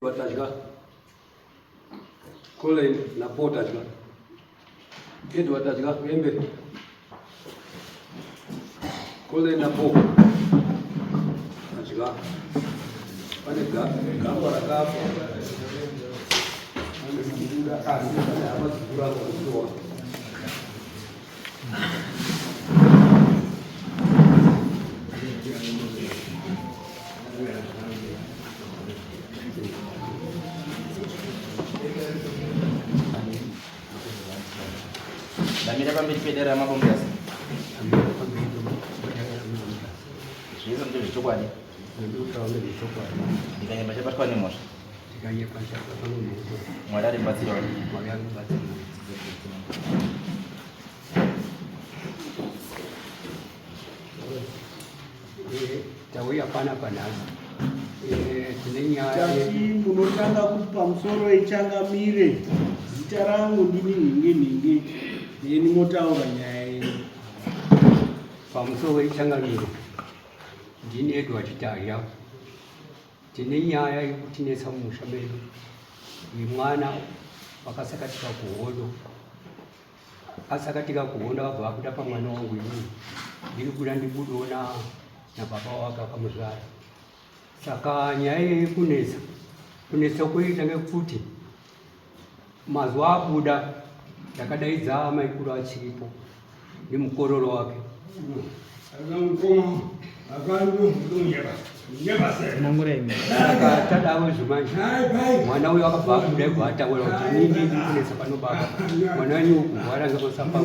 Tadya Colin naPaul tadya Edward tadya uye mberi Colin naPaul tadya pane gamba rakafa asi pane hama dzikuramba kupiwa. Ndamira pamberi pedare ramambo Mutasa. Zvese ndezvechokwadi. Ndikanyemba chabatwa nemhosva. Mwari ari mubatsiri wangu. Tauya panapa nhasi tine nyaya. Tati munotanga kuti pamusoro ichangamire zita rangu ndini nhingi nhingi yeni motaura nyaya yenyu. Pamusoro ichangamire ndini Edward Taya. Tine nyaya yekutinetsa mumusha medu yemwana wakasakatika kuhondo asakatika kuhondo akabva abuda pamwana wangu inini ndiri kuda ndibudewo nababa wake akamuzvara. Saka nyaya iyoyi kunetsa kunetsa kuita ngekuti mazuva abuda ndakadaidza amaikuru achiripo nemukororo wake. Saka tadaro zvimanje mwana uyo akabva abuda ibva ataura kuti inini ndiri kunetsa pano baba mwana wenyu ukurwara ngemasamba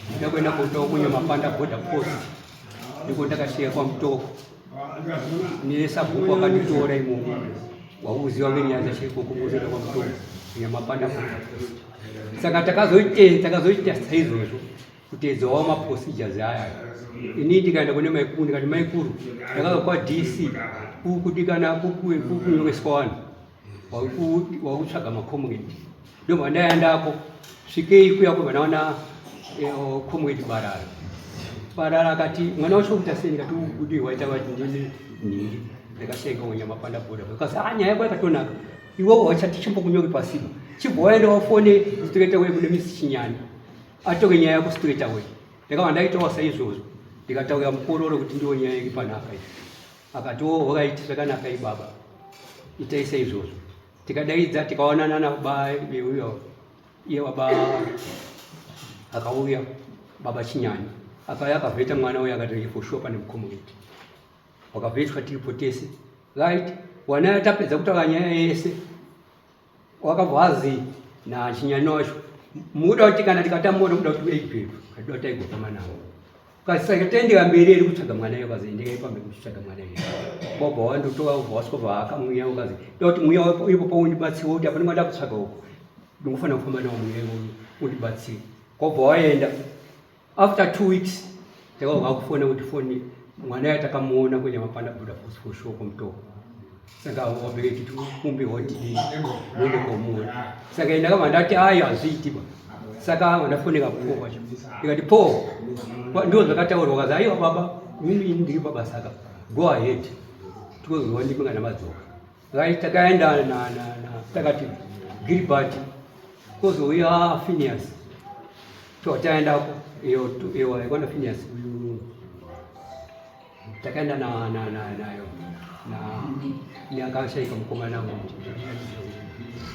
ndida kuenda kotawo kunyamapanda border post ndiko ndakasiya kwamutoko nesabhuku akanditora imomo wauziva ngenyaya dzacho ikoko kuzoenda kwamutoko kunyamapanda border post saka takazoite takazoita saizvozvo kuteedzawo maprocedures aya ini ndikaenda kune maikuru ndikati maikuru ndakabva kwaDC kukudikana kukunyoreswa vanhu wakutsvaga macomrade ndobva ndaendako svikei kuya kwebva ndaona eh, comrade barara barara akati mwana wacho kuita sei ndikati ubudi waita vati ndini nhingi ndakashaika wanyama panda bhoda because ah nyaya yako yakatonaka iwewe wachati chimbokunyori pasiba chibva waenda wafone straight away kune misi chinyani atore nyaya yako straight away ndakabva ndaitawo saizvozvo ndikataurira mukororo kuti ndiwo nyaya iri panapa iyi akati o oh, horaiti zvakanaka ibaba itai saizvozvo tikadaidza tikaonana nababa uyo iye baba akauya baba chinyani akauya akavheta mwana uyo akati for sure pane mucommunity wakavhetwa tiripo tese right wana tapedza kutaura nyaya yese wakabva azi nachinyani wacho mukuda kuti kana tikatamuona muda kuti ueigwedu katida kuti taigofamba nawo kasaka taendera mberi eri kutsvaga mwana iyo kazi enderai pamberi kuchitsvaga mwana iyo wabva wandotora wabva wasvika bva akamwiya ukazi da kuti mwiya ipo paundibatsire kuti apane mwada kutsvaga uko ndingofanira kufamba nawo mwiya iwoyo undibatsire kwabva waenda After 2 weeks takabva kufona kuti foni mwana yatakamuona kunyamapanda buda for sure kumutoko saka wabereki tikumbi hotidii muende komuona saka ndakabva ndati ayi hazviiti ba saka ndafonera po wacho ndikati po ndo zvakataurwa kazi aiwa baba mimi ini ndiri pabasa ka go ahead tikozowa ndimi kana madzoka right takaenda na, na, na takati Gilbert kozouya Phineas to taendako iyo iyo ikona Phineas uyu takaenda na na na nayo na neakashaika mukomana wangu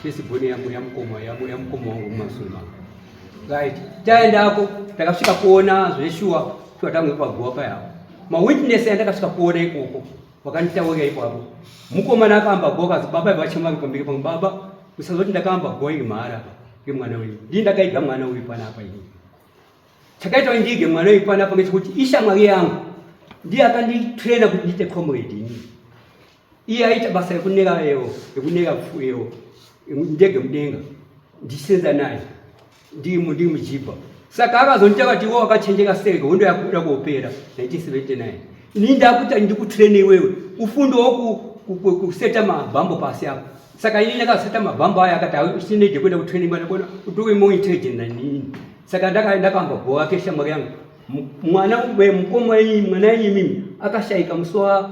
fesibhoni yangu yamukoma yamukoma wangu mumasuma right taendako takasvika kuona zveshuwa twatanga paguwa payapo mawitness andakasvika kuona ikoko wakanditaurira ipapo mukomana akaamba guwa kazi baba vachema pamberi pangu baba usazoti ndakaamba guwa iri mahara apa ngemwana wenyu ndii ndakaiga mwana uyu panapa ini chakaita kuti ndiige mwana uyu panapa ngechekuti ishamwari yangu ndiye akanditraina kuti ndiite comrade ini iye aita basa rekunera ewo rekunera ewo ndege mudenga ndichisenza naye ndiri ndiri mujibha saka akazonditaura kuti iwe wakachenjera sei hondo yakuda kuopera 1979 ini ndakuti ndikutraine iwewe ufundewo kuseta mabhambo pasi apo saka ini ndakaseta mabhambo aya akati chinede kuenda kutraining mwana kona utori more intelligent than inini saka ndakamba bhowa ke shamwari yangu mwana mukoma wenyu mwana wenyu mimi akashaika musi wa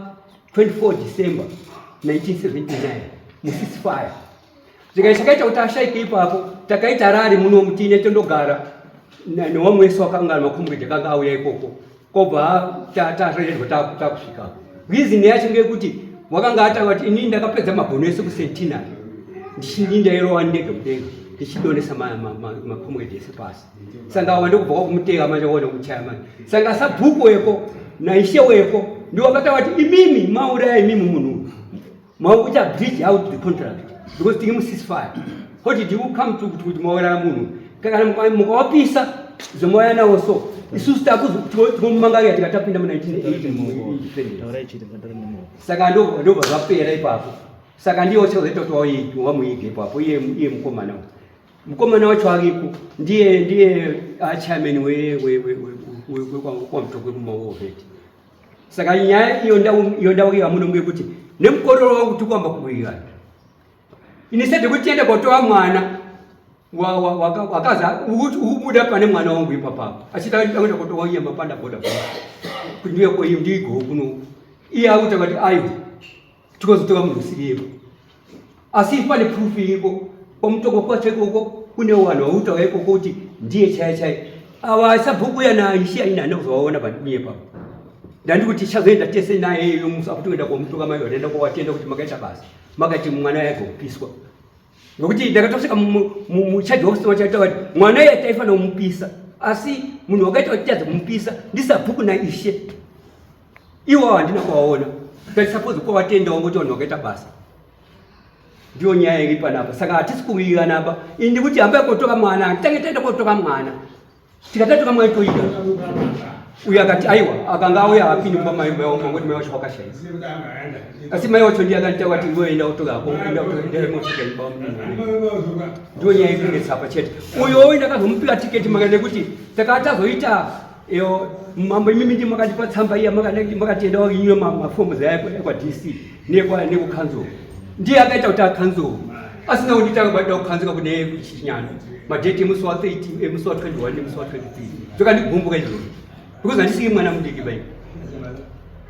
24 December 1979. Muceasefire. Zvikai chakaita kuti ashaike ipapo, takaita rari muno mutine tondogara newamwe wese wakanga makomrade akanga auya ikoko. Kobva tarerwa takusvika. Reason yacho ngeyekuti wakanga ataura kuti inini ndakapedza mabhono ese kuCentenary. Ndichini ndairowa ndege mudenga ndichidonesa makomrade ese pasi. Sanga wande kubva kwakumuteka manje waona kumuchaya manje. Sanga sabhuku weko naishe weko ndiwo wakataura kuti imimi mauraya imimi munhu Mauita breach out the contract because tiri muceasefire. How did you come to kuti mauraya munhu? Kana mukawapisa zvomauya nawo so isusu takuzotimumangarira tikatapinda mu 1980 saka ndobva zvapera ipapo. Saka ndiyo chazoita kuti wamuige ipapo iye iye mukomana uyu. Mukomana wacho ariko ndiye ndiye chairman we we we we kwamutokwe kumaoveti. Saka nyaya iyo iyo ndauya muno muye kuti nemukororo wangu tikuamba kuwirirana. Ini sede kuti tiende kotoa mwana wakaza ubuda pane mwana wangu ipapa. Achita kuenda kotoa iye mapanda boda. Kuti ndiye ko ndigo kuno. Iye akuta kuti ayo tikozotora munhu usiriye. Asi pane proof iriko kwamutoko kwacho ikoko kune vanhu vautaura ikoko kuti ndiye chaiye chaiye. Ava sabhuku yana ishe aina hana kuzovaona pandikunye papo. Ndandikuti tichazoenda tese naye iyo musi apo toenda kwamutoka mai vataenda kwawatenda kuti makaita basa. Makati mwana yake kupiswa. Ngokuti ndakatosvika muchaji office wachaita kuti mwana iye taifanira kumupisa. Asi munhu wakaita kuti tadza kumupisa ndisabhuku naishe. Iwo handina kuvaona. Ndati suppose kuvatendawo ngokuti vanhu vakaita basa. Ndiyo nyaya iri panapa. Saka hatisi kuwirirana apa. Ini ndikuti hambai kotora mwana. Tange taenda kotora mwana. Tikatatoka mwana toida. Uyu akati aiwa akanga auya hapini kumba mai mai wangu ngoti mai wacho wakashaika. Asi mai wacho ndiye akanditaura kuti iwe enda utora hako enda utora enda unosvika imba munhu. Ndiyo nyaya iri kunetsa apa chete. Uyo uyu ndakazomupira tiketi maka nekuti takatazoita iyo mambo imimi ndi makandipa tsamba iya makatienda wakinywe mafomu zaya kwa DC nekwa nekukanzuru. Ndiye akaita kuti akanzuru. Asina kunditanga kwada kukanzuka kune chinyana. Madate emusi wa 30 emusi wa 21 nemusi wa 23. Zvakandigumbuka izvozvo. Because handisiri mwana mudiki bai.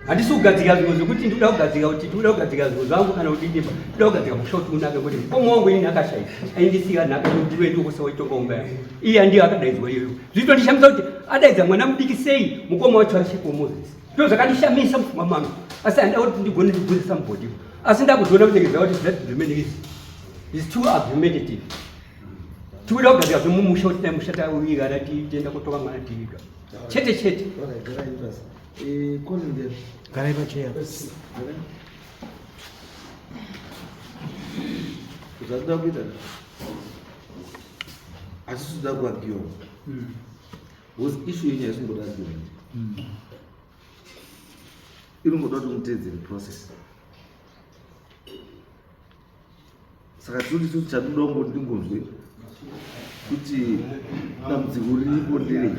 Handisi kugadzira zvimwe zvekuti ndikuda kugadzira kuti ndikuda kugadzira zvimwe zvangu kana kuti ndimba. Ndikuda kugadzira musha kuti unake kuti mukoma wangu ini akashaika. Aindisiya nhaka ndiwe ndikusa waitonga umba yangu. Iye ndiye akadaidzwa iyoyo. Zvitondishamisa kuti adaidza mwana mudiki sei mukoma wacho achipo Moses. Ndizvo zvakandishamisa mupfungwa mangu. Asi handida kuti ndigone ndibvunze somebody. Asi ndakuzoona kuti ndikazwa kuti that remain is is too argumentative. Tikuda kugadzira zvemumusha kuti dai musha tauigara tienda kotoka mwana tiiga. Chete chete. Garai pacheya. Zvatoda kuita hatisi kuda kuagiwa because issue yenyu haisingoda argument, inongoda kuti muteedzere process. Saka tinoti isusu chatinoda kungoti ndingonzwe kuti dambudziko riripo nderei.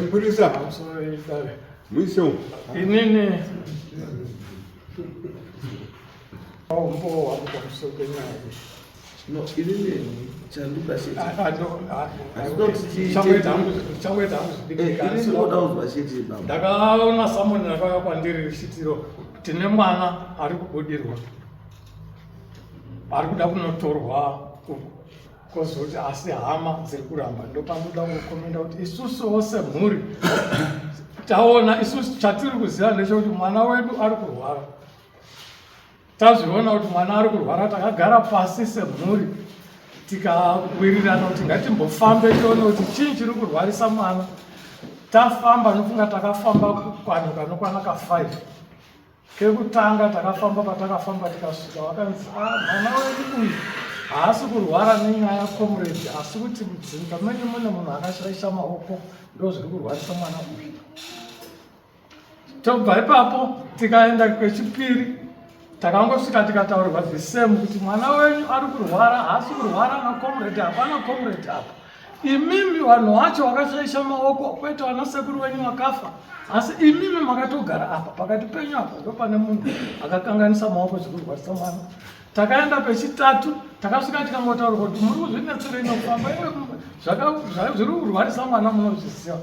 Mupurisa muise Inini umbo wangu pamusoro penyaya iyi. No, inini chandoda chete Changoita hangu zvidiki. Inini ndinoda kuzwa chete baba. Ndakaona summon rakauya kwandiri richitiro tine mwana ari kubudirwa ari kuda kunotorwa kozoti asi hama dziri kuramba. Ndopanoda kukomenda kuti isusuwo semhuri taona isusu chatiri kuziva ndechekuti mwana wedu ari kurwara. Tazviona kuti mwana ari kurwara, takagara pasi semhuri tikawirirana kuti ngatimbofambe tione kuti chii chiri kurwarisa mwana. Tafamba, nofunga takafamba kukwanyo kanokwana ka5 kekutanga. Takafamba, patakafamba tikasvika vakanzi, "Ah, mwana wedu uyu haasi kurwara nenyaya comrade, asi kuti mudzinza menyu mune munhu akashaisha maoko, ndo zviri kurwarisa mwana uyu." Tobva ipapo tikaenda kwechipiri, takangosvika tikataurirwa the same kuti mwana wenyu ari kurwara, haasi kurwara nacomrade, hapana comrade apa. Imimi vanhu vacho vakashaisha maoko, kwete vanasekuru venyu vakafa, asi imimi makatogara apa pakati penyu apa ndo pane munhu akakanganisa maoko zvekurwarisa mwana. Takaenda pechitatu, takasvika tikangotaura kuti muri kuzvinetserei nokufamba iwe zviri kurwarisa mwana munozviziva.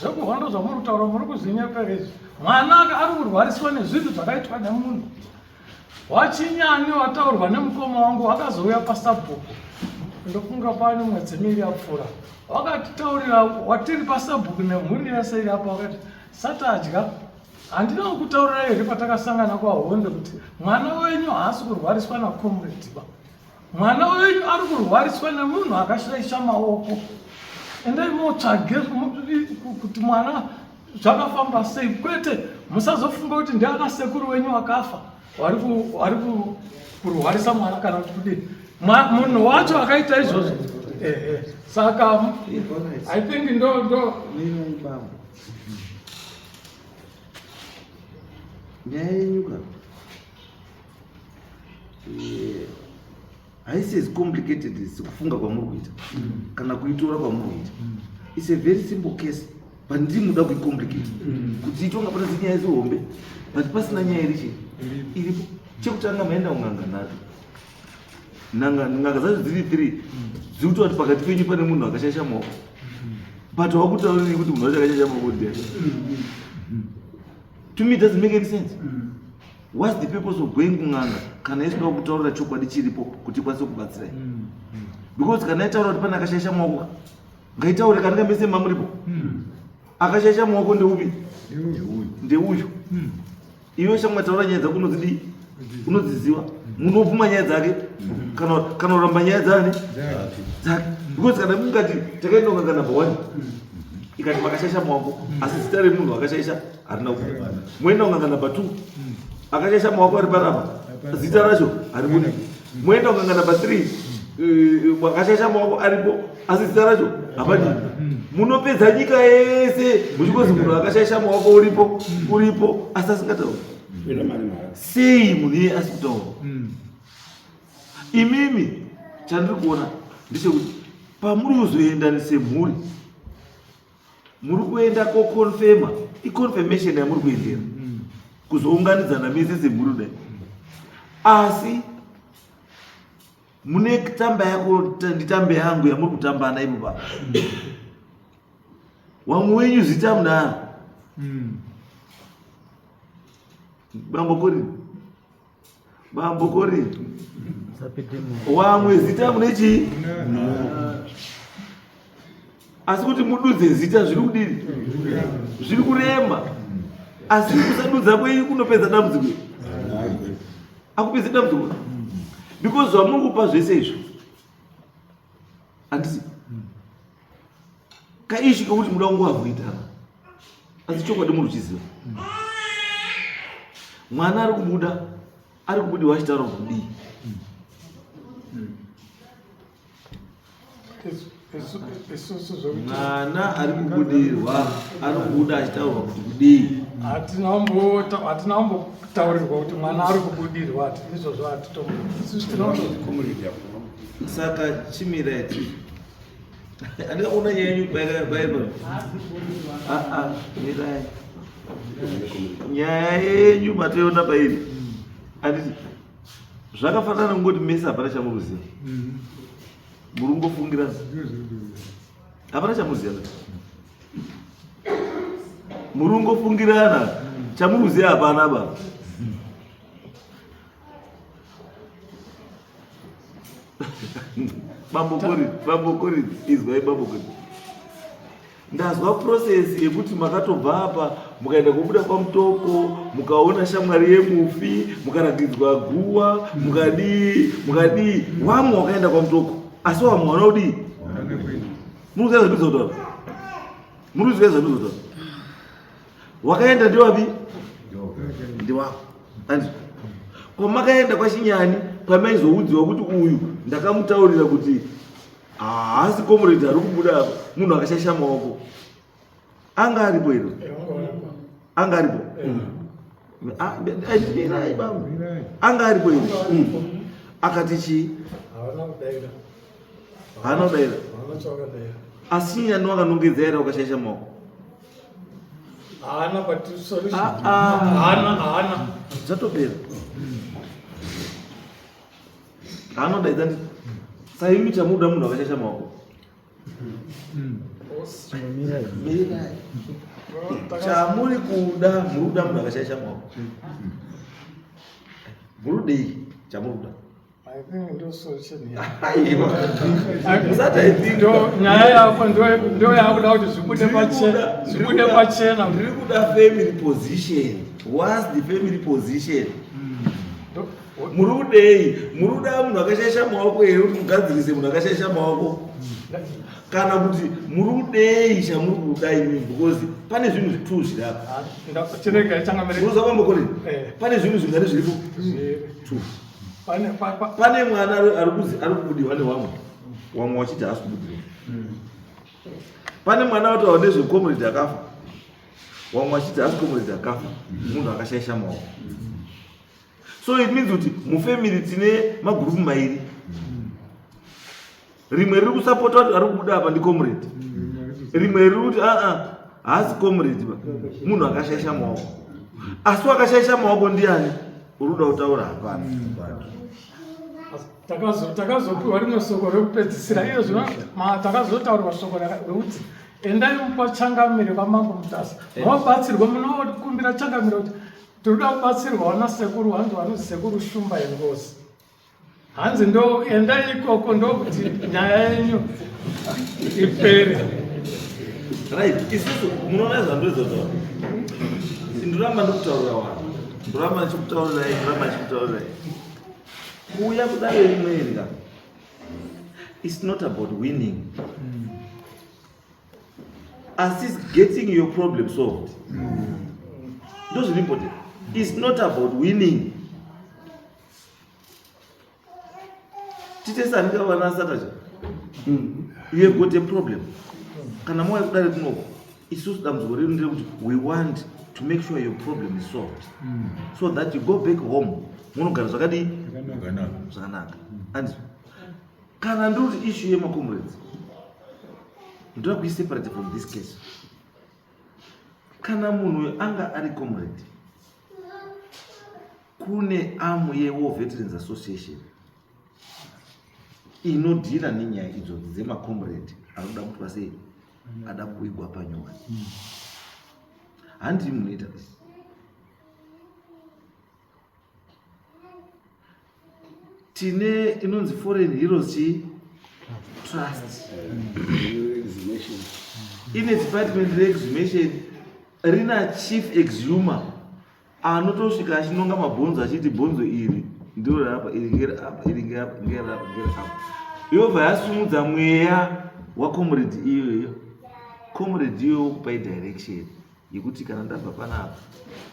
Zvekuhondo zvamuri kutaura muri kuzvinyepera izvi. Mwana ari kurwariswa nezvinhu zvakaitwa nemunhu. Wachinyani wataurwa nemukoma wangu wakazouya pasabhuku ndofunga pane mwedzi miviri yapfuura, wakatitaurira watiri pasabhuku nemhuri yese iri apa, wakati satadya handina kukutaurira here patakasangana kwahonde kuti mwana wenyu haasi kurwariswa nacomrade ba mwana wenyu ari kurwariswa nemunhu akashaisha maoko endai motsvage kuti mwana zvakafamba sei kwete musazofunga kuti ndiana sekuru wenyu wakafa wari kurwarisa mwana kana kuti kudii munhu wacho akaita izvozvo ehe saka i think ndo ndo nyaya yenyuka eh, haisi as complicated sekufunga kwamuri kuita kana kuitora kwamuri kuita. It's a very simple case, but ndii muda kuicomplicate kuti itonga pana zinyaya zihombe, but pasina nyaya iri chii iripo. Chekutanga, maenda kun'anga nhatu, n'anga dzacho dziri three dziri kutaura kuti pakati penyu pane munhu akashaisha maoko, but wakutauriri kuti munhu wacho akashaisha maoko ndiani. To me it doesn't make any sense. What's the purpose of going kun'anga kana isida kutaurira chokwadi chiripo kuti ikwanise kubatsirai? Because kana itaura kuti pane akashaisha maoko, ngaitaure kana mese mamuripo. Akashaisha maoko ndeupi? Ndeuyu. Iwe shamwa, taura nyaya dzako, unodzidii, unodziziva, munobvuma nyaya dzake kana kuramba nyaya dzani dzake. Because kana mungati takaenda kun'anga number one, ikati makashaisha maoko, asi zita remunhu akashaisha harina kubuda. Moenda kun'anga number two, akashaisha maoko ari panapa, zita racho haribudi. Moenda kun'anga number three, akashaisha maoko aripo, asi zita racho hapadi. Munopedza nyika yese muchikozi munhu akashaisha maoko uripo, uripo, asi asingatauri. Sei munhu iye asi kutaura? Imimi, chandiri kuona ndechekuti pamuri kuzoenda semhuri, muri kuenda koconfirma, iconfirmation yamuri kuendera kuzounganidzana mese semhuri kudai, asi mune tamba yako nditambe yangu yamuri kutambana ipo pa wamwe wenyu zita munaro. Bambo Kori, bambo Kori, wamwe zita mune chii, asi kuti mududze zita zviri kudini, zviri kurema. Asi kusadudza kwenyu kunopedza dambudziko? Akupedza dambudziko, because zvamuri kupa zvese izvo handisi kaishi kekuti muda kungoavoidana, asi chokwadi muri kuchiziva. Mwana ari kubuda, ari kubudiwa achitaura kudii? Isusu zvokuti Mwana ari kubudirwa ari kubuda achitaurwa kuti kudii? Hatina kumbotaurirwa kuti mwana ari kubudirwa. Hati izvozvo hatitombo, isusu tinoto Saka chimirai, andikaona nyaya yenyu pairi. Aa, mirai, nyaya yenyu matoiona pairi, handiti? Zvakafanana kungoti mese hapana chamuruziva, muri kungofungira, hapana chamuziva, muri kungofungirana, chamuruziva hapana ba. Bambo Kori, bambo Kori, izwai bambo Kori. Ndazwa process yekuti makatobva apa mukaenda kubuda kwaMutoko, mukaona shamwari yemufi, mukaratidzwa guwa, mukadii, mukadii. Wamwe wakaenda kwaMutoko, asi wamwe wana kudii? Muri kuziva zvandinotaura? Muri kuziva zvandinotaura? Wakaenda ndiwapi? Ndiwako. Andizvo. Kwamakaenda kwaChinyani, kwamaizoudziwa kuti uyu ndakamutaurira kuti haasi comrade ari kubuda apa, munhu akashaisha maoko. Anga aripo here? Anga aripo? Ah, mirai bambo. Anga aripo here? Akati chii? Havana kudaira. Haana kudaira. Asi nyani wakanongedza here wakashaisha maoko? Haana but solution. Ah, ah. Haana, haana. Zvatopera. Haana kudaidza ndi. Saimi chamuda munhu akashaisha maoko. Mirai. Chamuri kuda, muri kuda munhu akashaisha maoko. Muri kudei chamuri kuda? Nyaya yako ndo yakuda kuti zvibude pachena, zvibude pachena. Ndiri kuda family position. What's the family position? Muri kudei? Muri kuda munhu akashaisha maoko here kuti mugadzirise munhu akashaisha maoko? Kana kuti muri kudei chamuri kuda imi? Because pane zvinhu zvitu zviri apa. Chirega changamire. Unoziva kwambokore? Eh. Pane zvinhu zvingani zviripo? Two. Pane pa, pa, Pane mwana ari kuzi ari kubudirwa newamwe. Wamwe wachiti haasi kubudirwa. Pane mwana wataura nezvecomrade akafa. Wamwe wachiti haasi comrade akafa. Munhu akashaisha maoko. So it means kuti mufamily tine magurupu mairi. Rimwe riri kusapota kuti ari kubuda apa ndicomrade. Rimwe riri kuti aa haasi comrade ba. Munhu akashaisha maoko. Asi wakashaisha maoko ndiani? Uri kuda kutaura hapana. Takazopiwa rimwe soko rekupedzisira iyo zvino takazotaurirwa soko rekuti endai kwachangamire kwaMambo Mutasa mobatsirwa, munokumbira changamire kuti tinoda kubatsirwa wana sekuru, hanzi vanonzi sekuru Shumba yengozi, hanzi ndo endai ikoko ndokuti nyaya yenyu ipere. Right, isusu munoona zvandoedza kutaura. Ndoramba ndikutaurira vanhu. Ndoramba ndichikutaurirai, ndoramba ndichikutaurirai. Kuuya kudare rimwe iri ka. It's not about winning. Asi it's getting your problem solved. Ndozviri important. It's not about winning. Titese handika vana Satacha. You have got a problem. Kana mauya kudare kunoko, isusu dambudziko redu nderekuti we want to make sure your problem is solved. So that you go back home, munogara zvakadii? Zvakanaka. And kana ndiri issue yemacomrades, ndoda kuiseparate from this case. Kana munhu uyu anga ari comrade, kune arm yeWar Veterans Association inodhila nenyaya idzodzi dzemacomrade anoda kutwa sei, ada kuigwa panyowani. Handii munoita tine inonzi Foreign Heroes chi Trust, ine department reexhumation, rina chief exhumer anotosvika achinonga mabhonzo achiti bhonzo iri ndiro rapa, iri ngerapa, iri ngerapa, ngerapa, ngerapa. Yobva yasumudza mweya wacomrade iyoyo. Comrade iyoyo wokupai direction yekuti kana ndabva panapa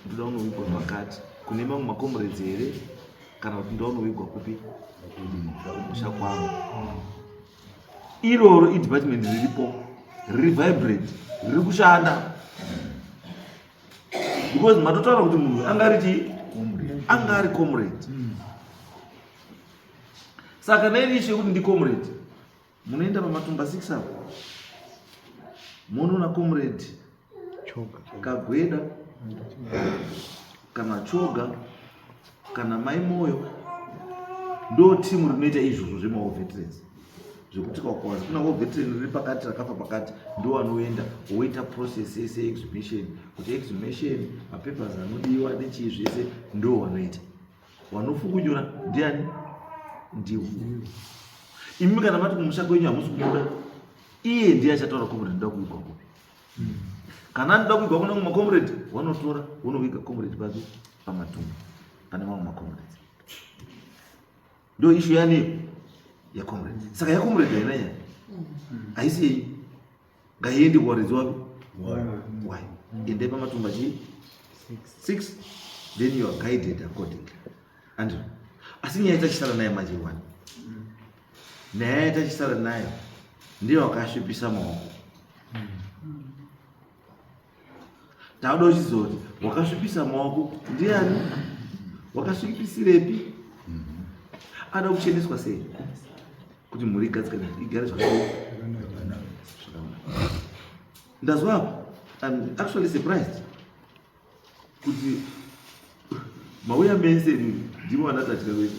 ndoda kunovigwa pakati kune mamwe macomrades here, kana kuti ndoda kunovigwa kupi kumusha kwangu. Iroro idepartment riripo, riri vibrant, riri kushanda, because matotaura kuti munhu anga ari chii, anga ari comrade. Saka nairi issue yekuti ndicomrade, munoenda pamatumba 6 apo munoona comrade Kagweda kana Choga kana Mai Moyo, ndo timu rinoita izvozvo zvemawar veterans, zvekuti kwakwazi kuna war veteran riri pakati rakafa pakati, ndo vanoenda woita process yese yeexhumation, kuti exhumation mapapers anodiwa nechii zvese ndo vanoita. Wanofukunyura ndiani? Ndiwo imi. Kana mati kumusha kwenyu hamusi kumuda, iye ndiye achataura comrade ndoda kuigwa kupi. Kana anoda kuigwa kuna mamwe macomrade, wanotora wonoviga comrade papi? Pamatumba pane mamwe macomrades. Ndo issue yani yacomrade. Saka yacomrade haina nyaya, haisi yenyu, ngaiende kuwaridzi wapi why. Endai pamatumba chii 6, then you are guided accordingly. And asi nyaya tachisara nayo manje one, nyaya yatachisara nayo ndiyo wakasvipisa maoko. Tauda uchizoti wakasvipisa maoko ndiani, wakasvipisirepi, ada kucheneswa sei? Kuti mhuri igadzikane, igare zvakanaka. Ndazwa apa, I'm actually surprised kuti mauya mese ndimo vanatatya vese,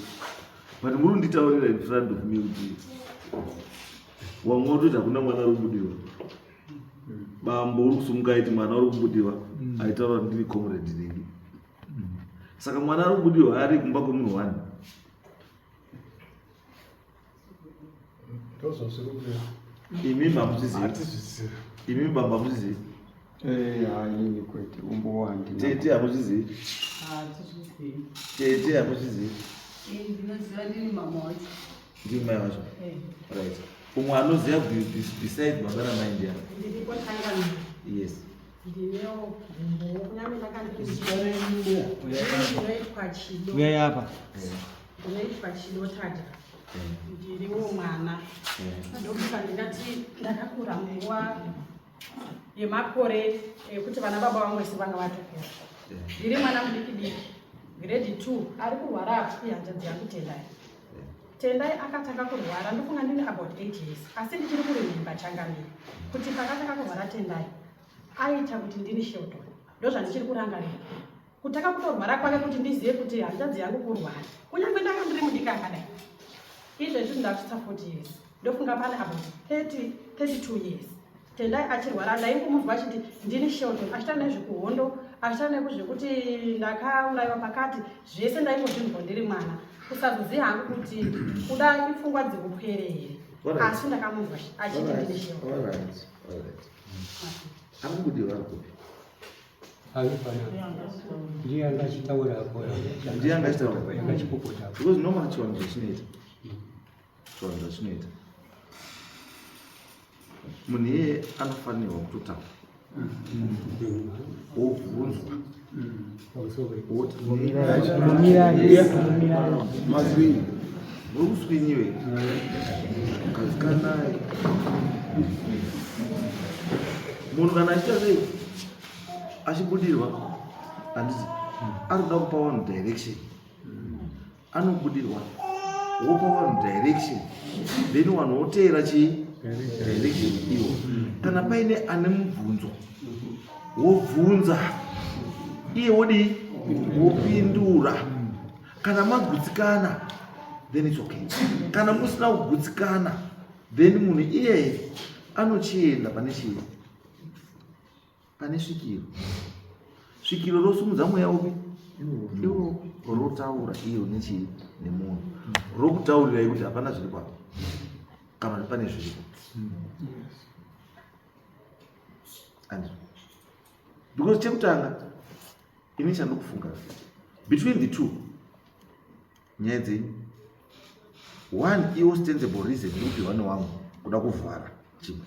but muri kunditaurira in front of me kuti wamwe watoti hakuna mwana ari kubudiwa. Bambo uri kusumuka aiti mwana uri kubudiwa, aitaura ndiri comrade neni. Saka mwana ari kubudiwa ari kumba kwemunhu wani? Imi hamuzvizivi? Imi bamba hamuzvizivi? Haini kwete, umbowo handina. Tete hamuzvizivi? Tete hamuzvizivi? Ndinoziva, ndini mama wacho. Ndini mai vacho. Right, umwe anoziva besides baba namai ndiani? Ndiripo changamire. Yes. Ndinewo umbowo kunyange ndakandinoitwa Chido. Uyai apa. Ndinoitwa Chido Tadya, ndiriwo mwana. Ndokuti ndingati ndakakura munguva yemakore ekuti vana baba vangu vese vanga vatokura. Ndiri mwana mudiki diki, grade 2. Ari kurwara apo ihanzvadzi yangu Tendai. Tendai akatanga kurwara ndofunga ndine about 8 years, asi ndichiri kuremember changamire kuti pakatanga kurwara Tendai aita kuti ndini Shelton. Ndozvandichiri kurangarira kutanga kutorwara kwake, kuti ndizive kuti hanzvadzi yangu kurwara, kunyange ndanga ndiri mudiki akadai. Izvezvi ndasvitsa 40 years, ndofunga pane about 30, 32 years Tendai achirwara. Ndaingomunzwa achiti ndini Shelton, achita nezvekuhondo, achita nekuzvekuti ndakaurayiwa pakati. Zvese ndaingozvinzwa ndiri mwana, kusazoziva hangu kuti kuda ipfungwa dzekupwere here, asi ndakamunzwa achiti ndini Shelton. Alright. Ari kubudirwa ari kupi? Ari panapa, ndiye anga achitaura apo. Ndiye anga achitaura? Anga achipopota apo. Because normally chivanhu zvachinoita, chivanhu zvachinoita, munhu iyeye anofanirwa kutotaura, wobvunzwa woti Mazwi. Muri kuswinyiwe, gadzikanai. Munhu kana achiita sei, achibudirwa, handiti ari kuda kupa vanhu direction? Anobudirwa wopa vanhu direction, then vanhu voteera chii? Direction iwo. Kana paine ane mubvunzo, wobvunza, iye wodii? Wopindura. Kana magutsikana, then it's okay. Kana musina kugutsikana, then munhu iyeye anochienda pane chii? Pane svikiro. Svikiro rosumudza mweya upi? Iwo rotaura iyo nechii? Nemunhu rokutaurirai kuti hapana zviri papo kana kuti pane zviripo. And because chekutanga ini chandikufunga, between the two nyaya dzenyu, one iwo sensible reason iri newangu kuda kuvhara chimwe.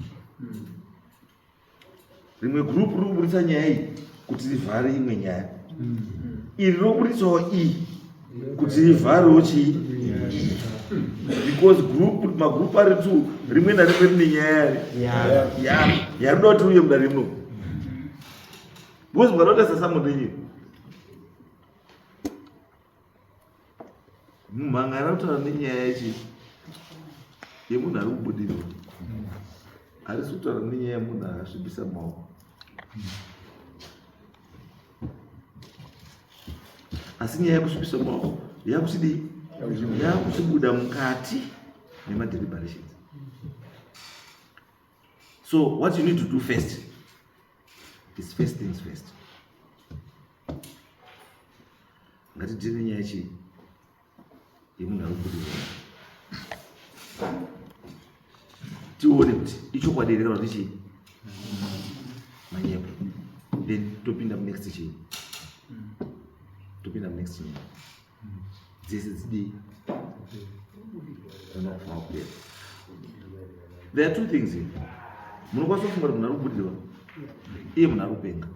Rimwe group riri kuburitsa nyaya iyi kuti rivhare imwe nyaya, iri roburitsawo iyi kuti rivharewo chii, because group magroup ari two, rimwe narimwe rine nyaya yaro yarinoda kuti uye mudare muno. Because mukada kutarisa samundenyi mumhangara kutaura nenyaya yechi yemunhu ari kubudirwa, harisi kutaura nenyaya yemunhu akasvibisa maoko. Asi nyaya yekusvibisa maoko yakuchidii? Yakuchibuda mukati memadeliberations. So what you need to do first is, first things first, ngatidhire nyaya chii? Yemunhu ari kubudirwa, tione kuti ichokwadi here kana kuti chii? Manyepo. Then topinda munext chii? Topinda munext nyaya dzese dzidii dzinofanira kupera. There are two things here. Munokwanisa kufunga kuti munhu ari kubudirwa iye munhu ari kupenga.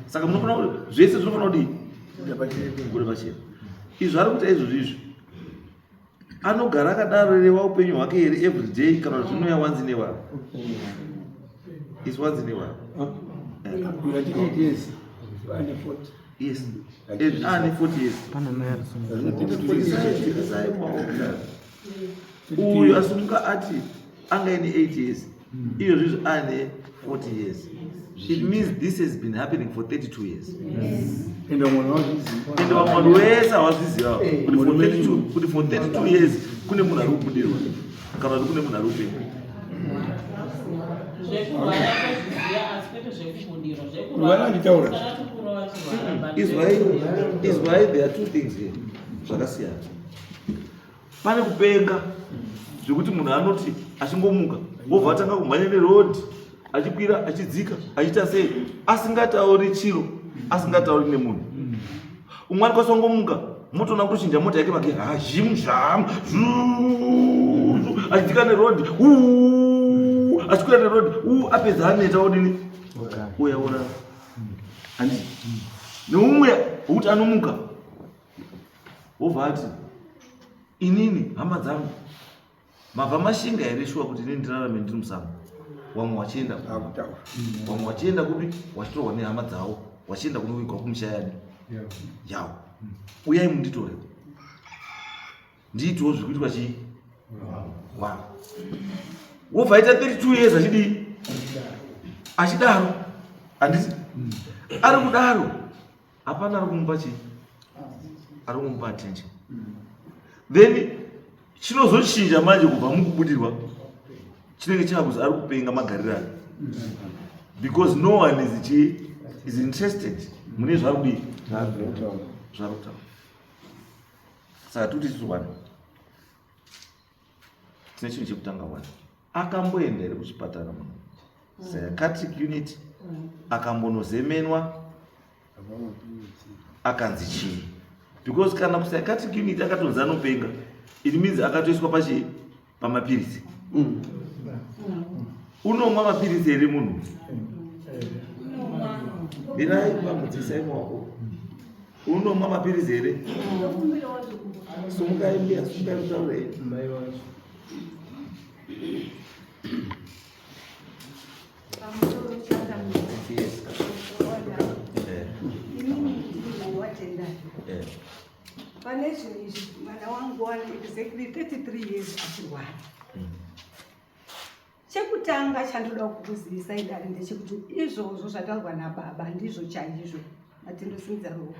Saka munofanira kuti zvese zvinofanira kudii? Kubuda pachena. Izvo ari kuita izvozvo izvi, anogara akadaro rewa upenyu hwake here every day, kana kuti zvinouya once in a while? Is once in a while. 28 years ane 40. Yes, and ane 40 years. Isai maoko. Uyu asimuka ati anga ine 8 years, iyo zvizvi ane 40 years. It means this has been happening for 32 years. Ende mwana wazviziva. Ende vamwe vanhu vese havazviziva kuti for 32, kuti for 32 years kune munhu ari kubudirwa kana kuti kune munhu ari kupenga. Zvekurwara tozviziva, asi kwete zvekubudirwa. Kurwara achitaura. Zvekurwara vachirwara, but Izwai, izwai, there are two things here zvakasiyana. Pane kupenga zvekuti munhu anoti achingomuka wobva atanga kumhanya nerodhi, achikwira, achidzika, achiita sei, asingatauri chiro, asingatauri nemunhu. Umwe anokwanisa kungomuka, motoona kutochinja mota yake magiya, hazhim zham zhu, achidzika nerodhi, uu, achikwira nerodhi, uu, apedza aneta, odini, uya orara. Handiti neumwe wekuti anomuka wobva ati, "Inini hama dzangu mabva mashinga here shuwa kuti inini ndirarame ndiri musango?" Wamwe wachienda, Akutaura. wamwe wachienda kupi, wachitorwa nehama dzavo, wachienda kunovigwa kumushayani yawo. Uyai munditore, ndiitiwo zviri kuitwa chii wa wobva aita 32 years achidii, achidaro. Handiti ari kudaro, hapana ari kumupa chii, ari kumupa attention. Then chinozochinja manje kubva mukubudirwa chinenge chaakuzi ari kupenga magariro ake, because no one is chi is interested mune zvaari kudii, zvaari kutaura. Saka tikuti tiri one, tine chinhu chekutanga one: akamboenda here kuchipatara, munhu, psychiatric unit, akambonozemenwa, akanzi chii? Because kana kupsychiatric unit akatonzi anopenga, it means akatoiswa pachi pamapiritsi. Unomwa mapiritsi here munhu? Mirai, pamudzisai maoko. Unomwa mapiritsi here? Sumukai mbuya, sumukai mutaure. Yes. Watendai. Pane zvinhu izvi, mwana wangu wane exactly 33 years achirwara. Chekutanga chandoda kukuzivisai dare ndechekuti izvozvo zvataurwa nababa ndizvo chaizvo. Matindosimudza ruoko.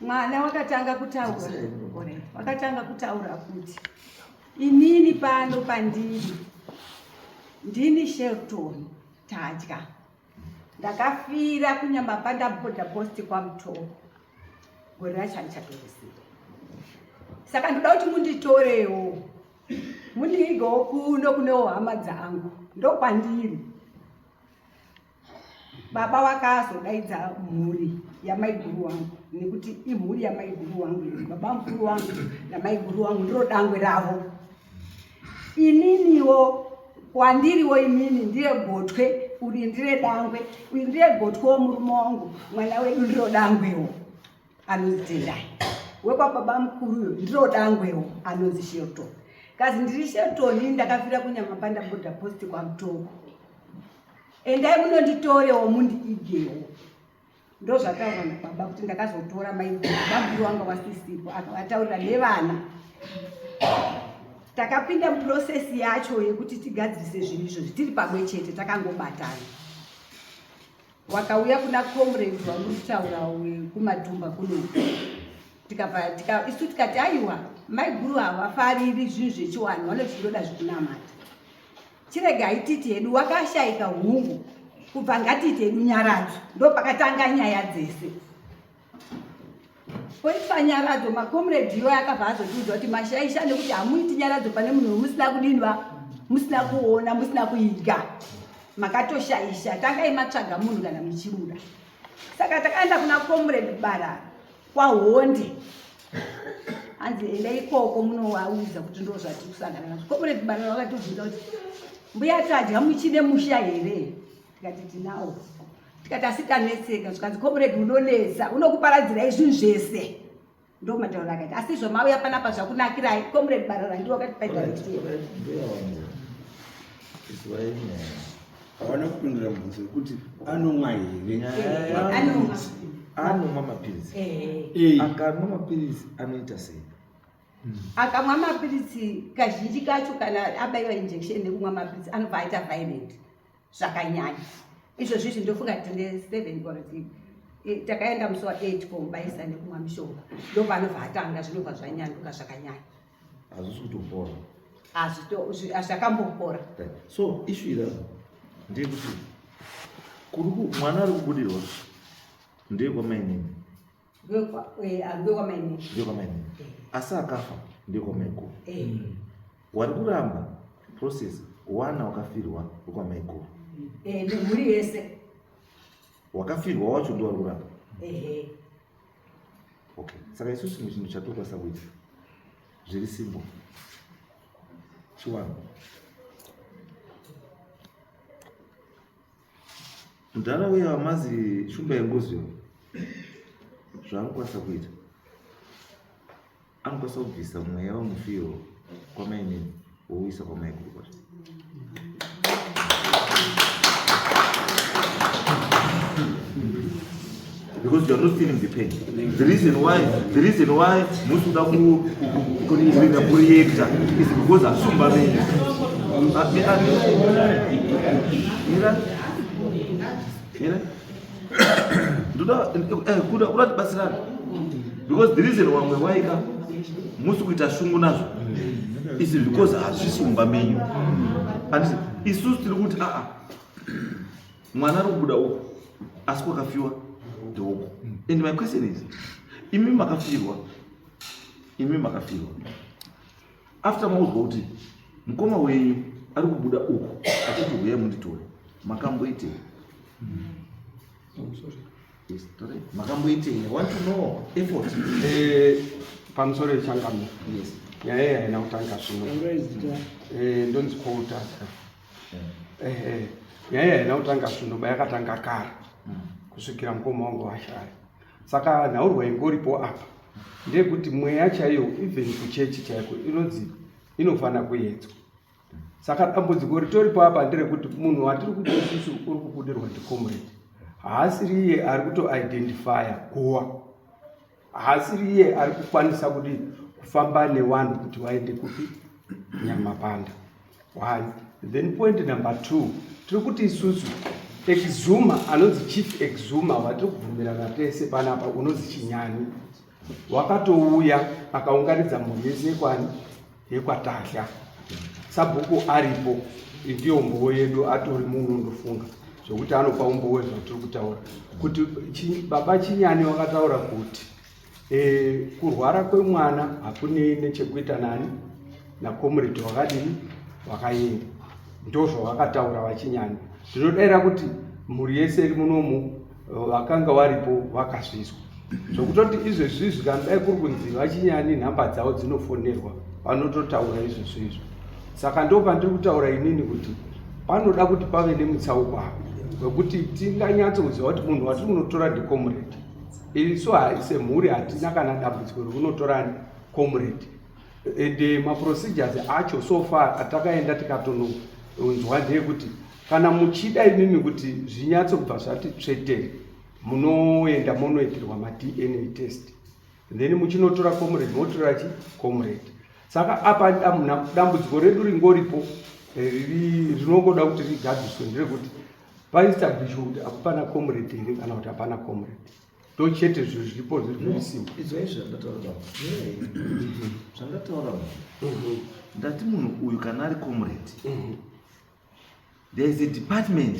Mwana wakatanga kutaura, alright, wakatanga kutaura kuti, "Inini pano pandiri ndini Shelton Tadya, ndakafira kuNyamapanda border post kwaMutoko, gore racho handichatoriziva. Saka ndoda kuti munditorewo, mundiigewo kuno kunewo hama dzangu, ndokwandiri." Baba vakazodaidza mhuri yamaiguru wangu, nekuti imhuri yamaiguru wangu iyi. Baba mukuru wangu namaiguru wangu ndiro dangwe ravo. Ininiwo kwandiriwo, inini ndire gotwe, uri ndire dangwe, uyu ndire gotwe womurume wangu. Mwana wedu ndiro dangwewo, anonzi Tendai. Wekwababa mukuruyo ndiro dangwewo, anonzi Shelton. Kazi ndiri Shelton, ini ndakafira kuNyamapanda border post kwaMutoko, endai munonditorewo mundiigewo. Ndo zvataurwa nababa kuti ndakazotora maiguru, bamukuru wanga wasisipo, akavataurira nevana. Takapinda muprocess yacho yekuti tigadzirise zvinhu izvozvi tiri pamwe chete, takangobatana. Wakauya kuna comrade wamuri kutaura wekumadhumba kuno, tikabva isu tikati, "Aiwa, maiguru havafariri zvinhu zvechiwanhu, vanoti tinoda zvekunamata. Chiregai titi hedu wakashayika hungu, kubva ngatiite hedu nyaradzo." Ndo pakatanga nyaya dzese poitwa nyaradzo. Macomrade iwo akabva azotiudza kuti mashaisha, nekuti hamuiti nyaradzo pane munhu wemusina kudinwa, musina kuona, musina kuidya, makatoshaisha. Tangai matsvaga munhu kana muchibuda. Saka takaenda kuna Comrade Barara kwaHonde, hanzi enda ikoko munovaudza kuti ndo zvatiri kusangana nazvo. Comrade Barara vakatobvunza kuti, "Mbuya Tadya, muchine musha here?" Tikati tinawo. Tikati asi tanetseka. Zvikanzi, "Comrade unonetsa, unokuparadzirai zvinhu zvese." Ndo matauro akati, asi zvomauya panapa zvakunakirai. Comrade Barara ndiwo akatipa direction. Hawana kupindura mubvunzo wekuti anomwa here. Anomwa. Anomwa mapiritsi. Eh. Akanwa mapiritsi anoita sei? Akamwa mapiritsi kazhinji kacho kana abaiwa injection nekumwa mapiritsi anobva aita violent zvakanyanya. Izvozvi izvi ndofunga tine 7 or eh, takaenda musi wa 8 komubaisa nekumwa mishonga ndopaanobva atanga zvinobva zvanyanduka zvakanyanya. Hazvisi kutopora. Hazvakambopora. So issue iri apa ndeyekuti kuri mwana ari kubudirwa ndeyekwamainini. Ndekwamainini. Ndekwamainini. Asi akafa ndekwamaiguru. Eh. Wari kuramba process wana wakafirwa wekwamaiguru. Eh, nemhuri yese. Wakafirwa wacho ndiwari kuramba. Ehe. Okay. Saka isusu chimwe chinhu chatokwanisa kuita zviri simple. Chiwano. Mudhara uya wamazi shumba yengozi yo zvaanokwanisa kuita anokwanisa kubvisa mweya wemufiwo kwamainini wouisa kwamaiguru kwacho. Because you are not feeling the pain. The reason why, the reason why musi kuda kurinda kureacta is because asumba menyu. Mira, mira, ndoda kuda kuda tibatsirana because the reason wamwe waika musi kuita shungu nazvo is because hazvisi mumba menyu. Handiti isusu tiri kuti aa mwana ari kubuda uku asi kwakafiwa ndeuku. And my question is, imi makafirwa, imi makafirwa after maudzwa kuti mukoma wenyu ari kubuda uku achiti huyai munditore, makamboitei? Yes, tore. Makamboitei? I want to know effort. Eh, pamusoro yechangamo. Yes. Nyaya iyi haina kutanga zvino. Taurai zita. Eh, ndonzi Koutasika. Eh, nyaya iyi haina kutanga zvino, ba yakatanga kare kusvikira mukoma wangu washaya. Saka nhaurwa ingoripo apa ndeyekuti mweya chaiyo even kuchechi chaiko inonzi inofana kuedzwa. Saka dambudziko ritoripo apa nderekuti munhu watiri kuti isusu uri kubudirwa ndicomrade haasiri iye ari kutoidentifya guwa, haasiri iye ari kukwanisa kuti kufamba nevanhu kuti vaende kupi Nyamapanda. One. Then point number 2, tiri kuti isusu exuma anonzi chief exuma watiri kubvumirana tese panapa unonzi Chinyani wakatouya akaunganidza mhuri yese yekwani yekwaTahla. Sabhuku aripo, ndiyo umbowo yedu, atori munhu ndofunga zvokuti anopa umbowo wezvatiri kutaura kuti baba Chinyani wakataura kuti kurwara kwemwana hakunei nechekuita nani nakomuredi wakadini wakaenda. Ndozvavakataura vaChinyani. Ndinodaira kuti mhuri yese iri munomu vakanga varipo vakazvizwa zvokutoti izvezvi izvi kana dai kuri kunzi vaChinyani nhamba dzavo dzinofonerwa vanototaura izvezvi izvo. Saka ndo pandiri kutaura inini kuti panoda kuti pave nemutsauko apa wekuti tinganyatsokuziva kuti munhu watiri kunotora ndicomrade. Isu semhuri hatina kana dambudziko rekunotora comrade. And maprocedures acho so far atakaenda tikatononzwa ndeyekuti kana muchida imimi kuti zvinyatso kubva zvati tsvetere, munoenda monoitirwa maDNA test, then muchinotora comrade motora chi comrade. Saka apa dambudziko redu ringoripo rinongoda kuti rigadziswe nderekuti paestablishwe kuti hapana comrade here kana kuti hapana comrade. Ndo chete zvinhu zviripo zviri very simple. Izwa izvi zvandataura baba. Zvandataura baba. Ndati munhu uyu kana ari comrade, there is a department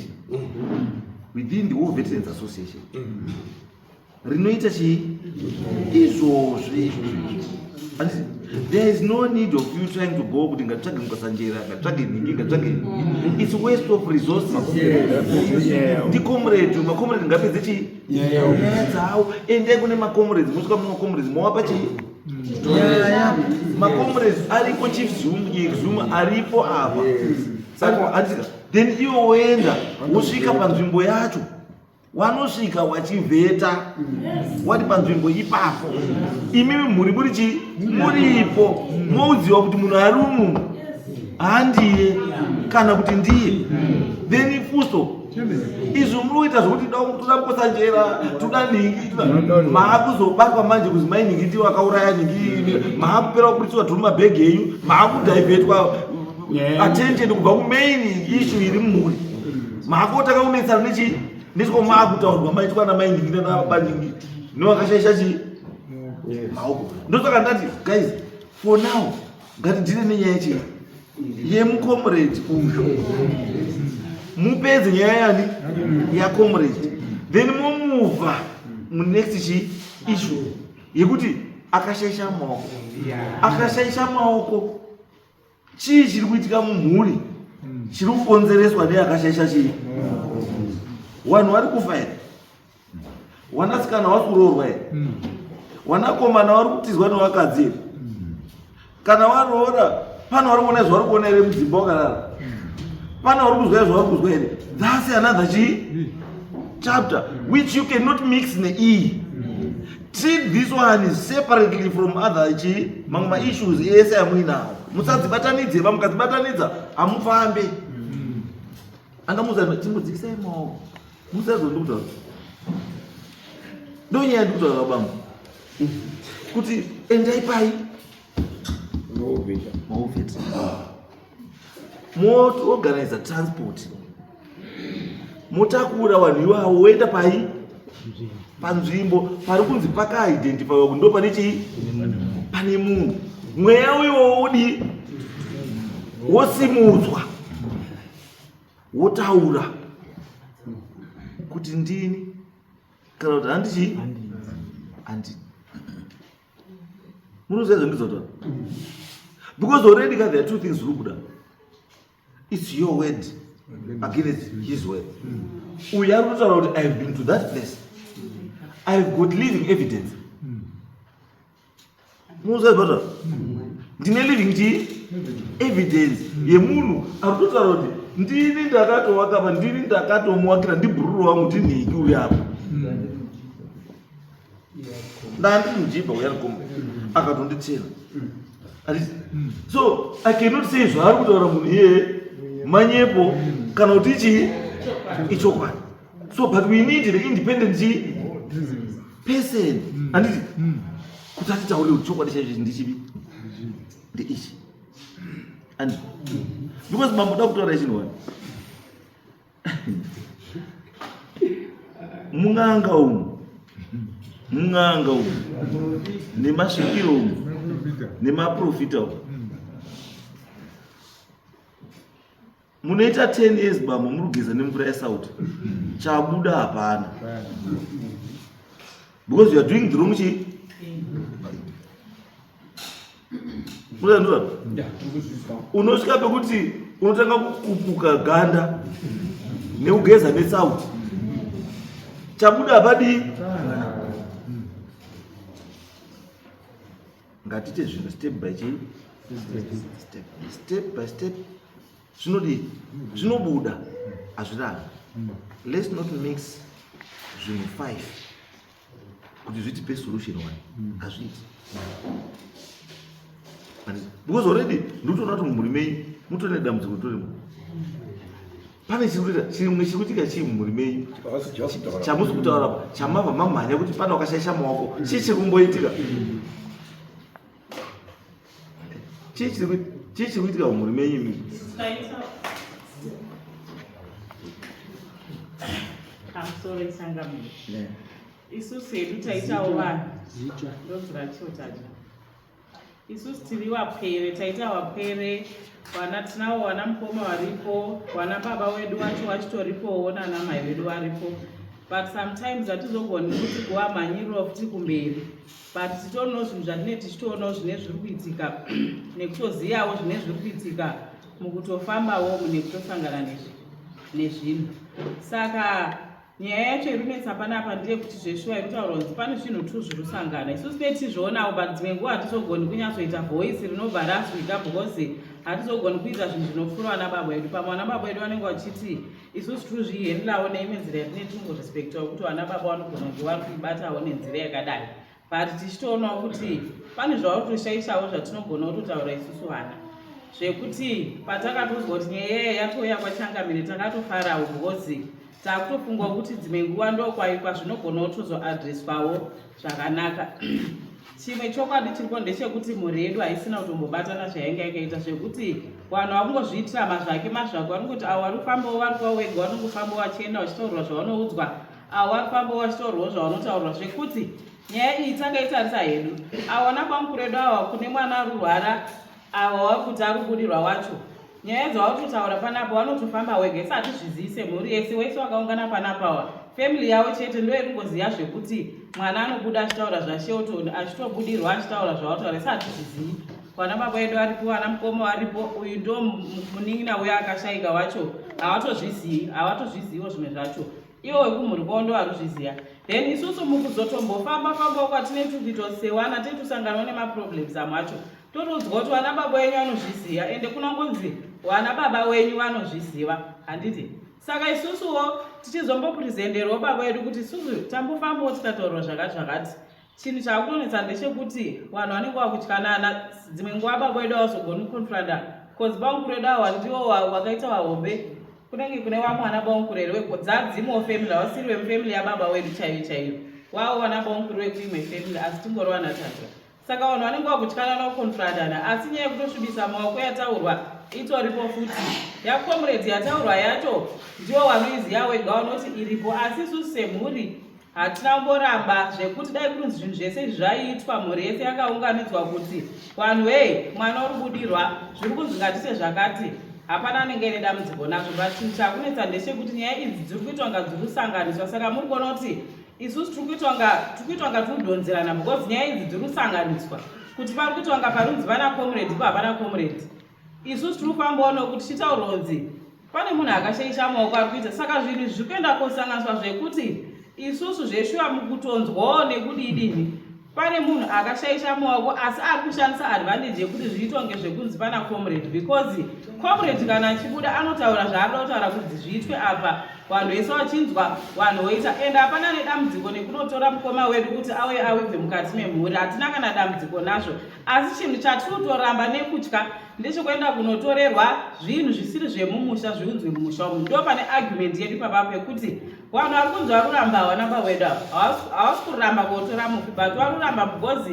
within the War Veterans Association rinoita chii izvozvi. Handiti, there is no need of you trying to go kuti ngatitsvage Mukasanjera, ngatitsvage nhingi, ngatitsvage nhingi. It's waste of resources. Ndicomrade, macomrade ngapedze chii nyaya dzavo. Endai kune macomrades, mosvika mumacomrades mowapa chii nyaya. Macomrades ariko, Chief Zuma aripo apa. Saka handiti, then iwe woenda wosvika panzvimbo yacho, wanosvika wachivheta wati panzvimbo ipapo, imimi mhuri muri chii muripo, moudziwa kuti munhu ari umu handiye kana kuti ndiye, then fuso. Izvi muri kuita zvekuti toda mukosanjera, toda nhingi, maakuzobatwa manje kuzi mai nhingi ndiwo akauraya nhingi, maakupera kuburitswa turi mabhegi enyu, maakudhivhetwa attention kubva kumain issue iri mumhuri. Maakutanga kunetsana nechii? Ndiko maakutaurwa maitwa namai nhingi nanababa nhingi nevakashaisha chii? Maoko. Ndosaka ndati guys, for now ngatidhire nenyaya yechii? Yemucomrade uyu. Mupedze nyaya yani yacomrade. Then momuvha munext chi issue yekuti akashaisha maoko. Akashaisha maoko. Chii chiri kuitika mumhuri chiri kukonzereswa neakashaisha chii? Vanhu vari kufa here? Wanasikana wari kuroorwa here? Wanakomana wari kutizwa nevakadzi here? Kana waroora pane wari kuona zvauri kuona here mudzimba wakarara? Pane wari kuzwa zvauri kuzwa here? That's another chii chapter which you cannot mix neiyi. Treat this one separately from other chii mamwe maissues ese amuinawo. Musadzibatanidze, mukadzibatanidza hamufambe. Anga muza chimbodzikisai maoko. Musazondikutaura. Ndonyaya ndikutaura bambo. Kuti endai pai. Maoveta. Moorganize transport. Motakura vanhu iwawo woenda pai panzvimbo pari kunzi pakaidentifyiwa kuti ndo pane chii pane munhu mweya uyowo wodii wosimudzwa wotaura kuti ndini kana kuti handi chii handi munoziva zvandinotaura because already ka there are two things zviri kubuda. It's your word against his word. Uyu ari kutaura kuti I have been to that place. I have got living evidence. Munoziva zvataura? Ndine living chii? Evidence yemunhu ari kutotaura kuti ndini ndakatowakapa, ndini ndakatomuwakira, ndibhururu wangu, ndinhiki uyu apa. Ndandiri mujibha uya ari akatonditera. So I cannot say zvaari kutaura munhu iyeye manyepo kana kuti chii ichokwadi. So but we need the independent chii person handiti kuti atitaurire kuti chokwadi chaicho ndichipi ndeichi and because mambo da kutaura chinhu wani mun'anga umu mun'anga umu nemasvikiro umu nemaprofita umu munoita 10 years bambo muri kugeza nemvura yesauti chabuda hapana because you are doing the wrong chii unosvika pekuti unotanga kukupuka ganda nekugeza nesauti chabuda hapadii ngatiite zvinhu step by chii step step by step zvinodii zvinobuda hazvirambi let's not mix zvinhu 5 kuti zvitipe solution one hazviiti because already ndikutoona kuti mumhuri menyu mutone dambudziko ritorimo pane chirikuita chimwe chiri kuitika chii mumhuri menyu chamusi kutaura apa chamabva mamhanya kuti pane wakashaisha maoko chii chiri kumboitika chii chiri kuitika mumhuri menyu imimi Pamusoro ichangamire. Isusu hedu taitawo vanhu. Ndonzi Rachotaja. Isusu tiri wapwere, taita wapwere, vana tinawo vana mukoma varipo, vana baba wedu wacho vachitoripowo nana mai vedu varipo. But sometimes hatizogoni kuti kuvamhanyirira futi kumberi. But titorinawo zvinhu zvatinee tichitoonawo zvine zviri kuitika nekutoziyawo zvine zviri kuitika mukutofambawo mune kutosangana nezvinhu. Saka nyaya yacho iri kunetsa panapa ndeyekuti zveshuwa iri kutaurwa kunzi pane zvinhu tu zviri kusangana isusu tine tichizvionawo but dzimwe nguva hatizogoni kunyatsoita voice rinobva razwika because hatizogoni kuita zvinhu zvinopfuura vana baba vedu pamwe vana baba vedu vanenge vachiti isusu tiri kuzvihendawo neimwe nzira yatine tingorespectawo kuti vana baba vanogona kunge vari kuibatawo nenzira yakadai but tichitoonawo kuti pane zvavari kutoshaishawo zvatinogona kutotaura isusu vana zvekuti patakatozwa kuti nyaya yatouya kwachangamire takatofarawo because. Takutofungawo kuti dzimwe nguva ndokwaikwa zvinogona kutozoadreswawo zvakanaka. Chimwe chokwadi chiripo ndechekuti mhuri yedu haisina kutombobatana zvayainge yakaita, zvekuti vanhu vakungozviitira mazvake mazvake, vanongoti avo vari kufambawo vari kwavo vega, vanongofambawo vachienda vachitaurwa zvavanoudzwa, avo vari kufambawo vachitaurwawo zvavanotaurwa, zvekuti nyaya iyi takaitarisa hedu. Avo vana bamukuru edu ava kune mwana ari kurwara, ava vari kuti ari kubudirwa wacho, nyaya dzavari kutaura panapa vanotofamba wega, isi hatizvizivi semhuri yese. Wese wakaungana panapa wa family yavo chete ndo yekungoziva zvekuti mwana anobuda achitaura zvaShelton, achitobudirwa achitaura zvavataura, isi hatizvizivi. Vana baba edu varipo, vana mukoma varipo, uyu ndo munin'ina uyo akashayika wacho, havatozvizivi, havatozviziviwo zvimwe zvacho. Iwo wekumhuri kwavo ndo vari kuzviziva. Then isusu mukuzotombofamba fambawo kwatinenge kuita sewana tiri tusanganawo nemaproblems amwe acho, totoudzwa kuti vana baba wenyu vanozviziva, ende kunongonzi vana baba wenyu vanozviziva, handiti? Saka isusuwo tichizombopresenterwo baba vedu kuti isusu tambofambawo tikataurwa zvakati zvakati. Chinhu chaakutonetsa ndechekuti vanhu vanenge vakutyanana. Dzimwe nguva baba vedu havazogoni kuconfronta, cause bamukuru vedu ava ndivo wakaita vahombe, kunenge kune vamwe vana bamukuru here dzadzimwewo family, havasiri vemufamily yababa wedu chaiyo chaiyo, wavo vana bamukuru vekuimwe family, asi tingori vana tata. Saka vanhu vanenge vakutyanana kuconfrontana, asi nyaya yekutosvibisa maoko yataurwa itoripo futi. Yacomrade yataurwa yacho ndivo vanoiziva wega, vanoti iripo, asi isusu semhuri hatina kumboramba zvekuti dai kunzi zvinhu zvese izvi zvaiitwa mhuri yese yakaunganidzwa kuti vanhu hei, mwana uri kubudirwa, zviri kunzi ngatiite zvakati, hapana anenge ine dambudziko nazvo. But chinhu chakunetsa ndechekuti nyaya idzi dziri kuitwa nga dziri kusanganiswa. Saka muri kuona kuti isusu tiri kuitwa nga tiri kuitwa nga tiri kudhonzerana, because nyaya idzi dziri kusanganiswa kuti pari kuitwa nga parunzi vana comrade ipo hapana comrade. Isusu tiri kufambawo nokuti tichitaurwa kunzi pane munhu akashaisha maoko ari kuita, saka zvinhu izvi zviri kuenda kosanganiswa zvekuti isusu zveshuwa mukutonzwawo nekudidini pane munhu akashaisha maoko, asi ari kushandisa advantage yekuti zviitwa ngezvekunzi pana comrade, because comrade kana achibuda anotaura zvaarida kutaura kuti zviitwe apa, vanhu vese vachinzwa, vanhu voita, ende hapana nedambudziko nekunotora mukoma wedu kuti auye awibve mukati memhuri, hatina kana dambudziko nazvo. Asi chinhu chatiri kutoramba nekutya ndechekuenda kunotorerwa zvinhu zvisiri zvemumusha zviunzwe mumusha umu. Ndo pane argument yedu papa pekuti vanhu vari kunzi vari kuramba havana bawedu ava, havasi kuramba kotora mufi, but vari kuramba because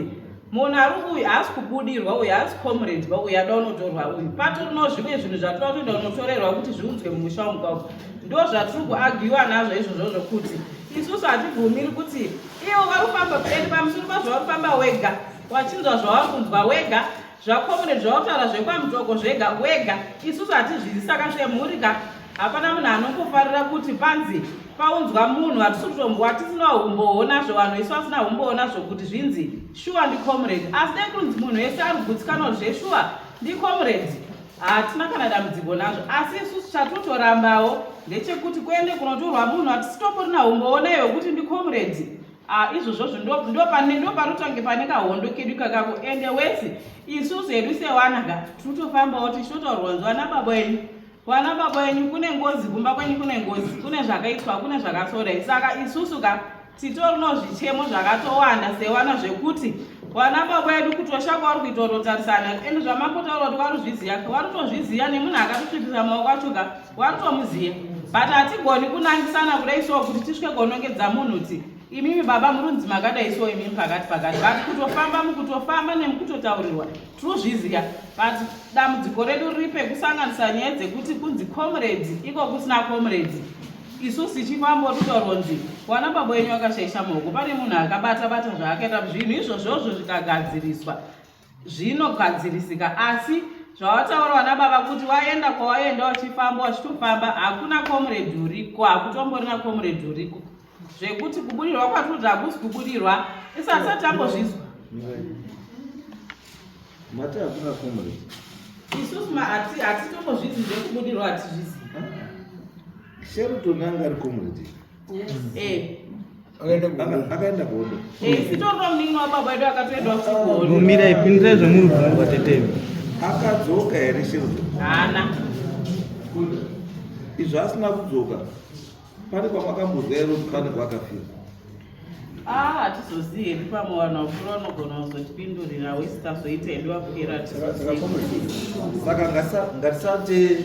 munhu ari uyu haasi kubudirwa, uyu haasi comrade ba uyu ada unotorwa uyu. Patorino zvimwe zvinhu zvatinoda kutoenda kunotorerwa kuti zviunzwe mumusha umu kwako, ndo zvatiri kuarguiwa nazvo izvozvozvo, kuti isusu hatibvumiri kuti ivo vari kufamba, ende pamusoro pazvo vari kufamba wega, wachinzwa zvavari kunzwa wega, zvacomrade zvavataura zvekwamutoko zvega wega, isusu hatizvizi. Saka semhuri ka hapana munhu anongofarira kuti panzi paunzwa munhu hatisi kutombowa tisina umbowo nazvo, vanhu vese vasina umbowo nazvo kuti zvinzi shuwa ndicomrade. Asi dai kunzi munhu wese ari kugutsikana zveshuwa ndicomrade, hatina kana dambudziko nazvo. Asi isusu chatotorambawo ndechekuti kuende kunotorwa munhu hatisitoporina umbowo naye wekuti ndicomrade. Ah, izvozvozvo ndo panotange pane kahondo kedu kakako. Ende wese isusu hedu sewana ka tirikutofambawo tichitotaurwa kunzi vana baba enyu, vana baba enyu kune ngozi kumba kwenyu, kune ngozi, kune zvakaitwa, kune zvakasodai. Saka isusu ka titorino zvichemo zvakatowanda sewana zvekuti vana baba edu kutosha kwavari kuita kutotarisana. Ende zvamambotaura kuti vari kuzviziva, vari kutozviziva, nemunhu akatosvipisa maoko acho ka vari kutomuziva, but hatigoni kunangisana kudai so kuti tisvike konongedza munhu kuti imimi baba murunzi makadai so, imimi pakati pakati. But kutofamba, mukutofamba nemukutotaurirwa tirikuzviziva, but dambudziko redu riri pekusanganisa nyaya dzekuti kunzi comrades iko kusina comrades. Isusu tichifamba kutaurwa kunzi wana baba wenyu akashaisha maoko, pane munhu akabata bata zvaakaita, zvinhu izvozvozvo zvikagadziriswa zvinogadzirisika. Asi zvawataura vana baba kuti waenda kwawaenda uchifamba wachitofamba, hakuna comrade uriko, hakutomborina comrade uriko, zvekuti kubudirwa kwatoti hakusi kubudirwa, isati tambozvizwa. Mati hakuna comrade? Isusu hatitombozvizi zvekubudirwa, hatizvizi. Shelton anga ari comrade? Eh. Akaenda kuhondo? Sitorino munin'ina wababa edu akatoenda kuhondo. Mumirai, pindirai zvemuri kubvunzwa tetemi. Akadzoka here Shelton? Haana. Izvo asina kudzoka, pane kwamakambozwa here kuti pane kwaakafira? Ah, hatizozivi hedu, pamwe vanhu vakuru vanogona kuzotipindurira, wesitazoita hedu vapera. Saka ngatisate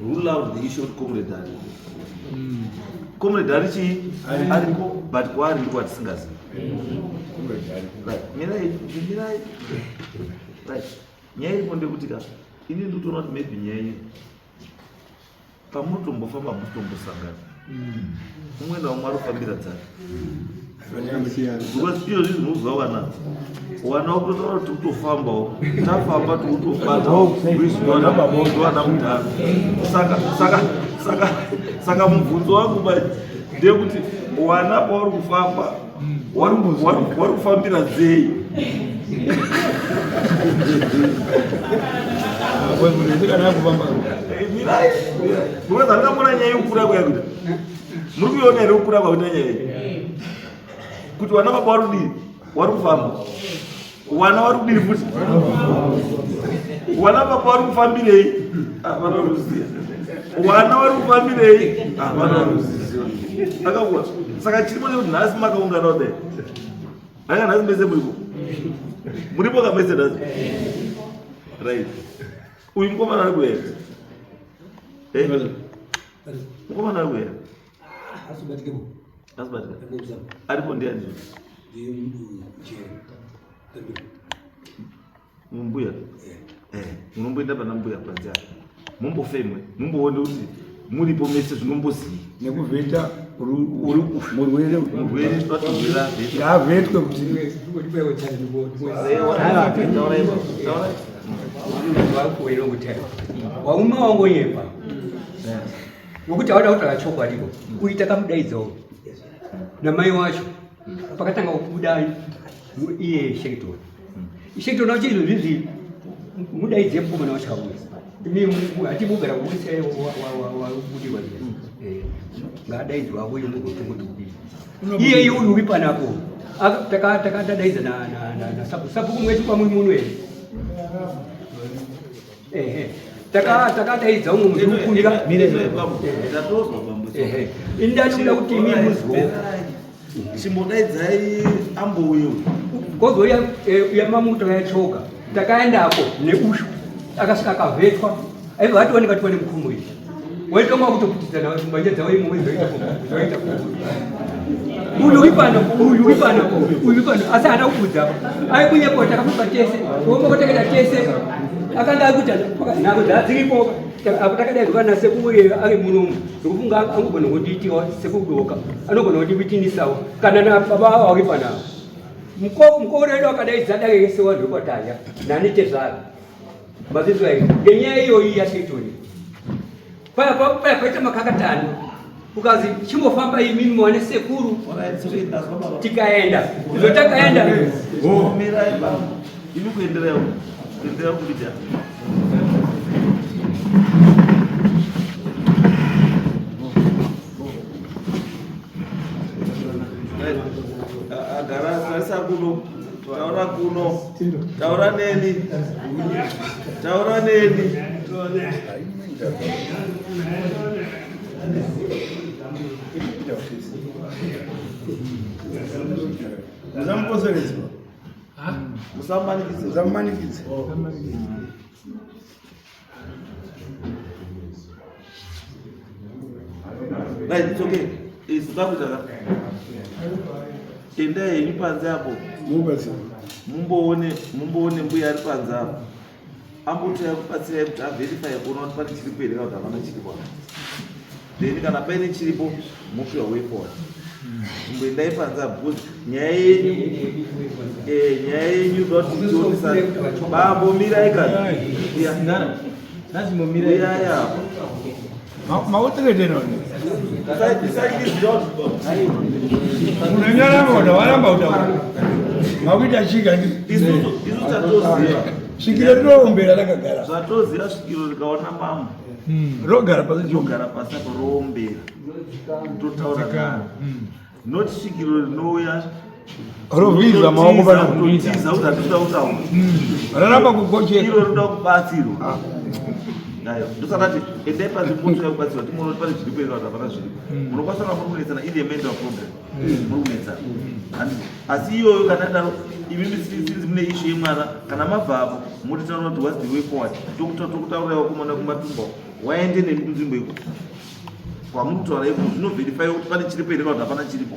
rule out the issue kuti comrade aripo. Comrade ari chii? Ariko, but kwaari ndiko atisingazivi. Right, mirai, mirai. Right. Nyaya iripo ndekuti ka ini ndikutoona kuti maybe nyaya yenyu pamunotombofamba hamusitombosangana. Umwe naumwe arikufambira dzake. Because iyo zvinhu zvinobva wana wana wakutotaura kuti kutofambawo tafamba tikutobata wana mudhara saka saka saka saka mubvunzo wangu manje ndeyekuti wana pauri kufamba wari kufambira dzei because handingamona nyaya yekukura kwayakuita muri kuiona here kukura kwakuita nyaya iyi kuti wana baba wari kudii wari kufamba wana wari kudii futi wana baba wari kufambirei havana ah, ruziva wana wari kufambirei havana ah, ruziva akakuwa saka chirimo chekuti nhasi makaungana kudai anga nhasi mese muripo muripo kamese nhasi right uyu mukomana ari kuera eh? Mukomana ari kuera. Asibatika. Aripo ndiani? Mbuya. Eh, munomboenda pana mbuya panze apa. Mumbofemwe, mumboone kuti muripo mese zvinombozii. Nekuvheta murwere murwere totoziva ngaavhetwe kuti wauma wangonyepa ngokuti awada kutaura chokwadiko kuita kamudaidzawo namai wacho pakatanga kubuda iye shekitoni shekitoni wacho izvo zvizi mudaidze mukomana wacho auya hatimugara kuburitsa wabudirwa ngaadaidzwa auye mugotongoti kudii iye iye uyu uri panapo takadaidza nasabhuku sabhuku mwechi kwamuri muno here ehe takadaidza umwe munhu ukumbira indani kuda kuti imi muzwo chimbodaidzai ambouyo kozouya eh, mamuto yachoka takaendako neushu akasvika akavhetwa aibva atooneka tiwane mukhumu izvi waitonga kutoputidzana mbanje dzavo imomo zvaita uyu uri pano uyu uri pano uyu uri pano asi haana kubudza aikunyepo takafamba tese omokoteketa tese akanga akuita nhango dzadziripo apo takadaidzwa nasekuru ari munomu ndokufunga angogona kundiitirawo sekudoka anogona kundiwitinisawo kana nababa avo vari panavo mukoro wedu akadaidza dare rese wanhu wekwatanya nani tezvaro mazvizwa here ngenyaya iyoyi yashetoni paya paya paita makakatano ukazi chimbofamba imi muwane sekuru tikaenda izvo takaenda imi kuenderai kuenderai kuita Gara tarisa kuno, taura kuno, taura neni, taura neni. Musamuposeredzwa. Musamanikidze. Musamanikidze. Right, it's okay. It's takuita ka. Endai henyu panze apo. Mumboone mumboone mbuya ari panze apo. Ambotouya kubatsirai kuti averify kuona kuti pane chiripo here kana kuti hapana chiripo. Then kana paine chiripo mopiwa way forward. Chimboendai panze apo because nyaya yenyu eh, nyaya yenyu ndoda kuti tionesane. Bambo mirai kana. Uyai apo. Mauteretenoni. Unonyaramba kuda waramba kutaura. Makuita chika ndi. Isusu isu tatoziva. Svikiro rinoombera rakagara. Zvatoziva svikiro rikaona mambo. Rogara pasi rogara pasi apo roombera. Totaura naro. Not svikiro rinouya Rovhiza maoko pana kutotiza kuti hatitoda kutaura. Raramba kugocheka. Iro rinoda kubatsirwa. Ayo, ndosaka tati endai panzvimbo motsvaka kubatsirwa timuone kuti pane zviripo here kana kuti hapana zviripo. Munokwanisa kunge muri kunetsana iri yemental problem. Muri kunetsana. Handiti? Asi iyoyo kana yadaro imi since mune issue yemwana kana mabva apo motitaura kuti what's the way forward. Tokutaurira vakomana kumatumba waende nemi kunzvimbo iko. Kwamuri kutaura iko zvinoverify kuti pane chiripo here kana kuti hapana chiripo.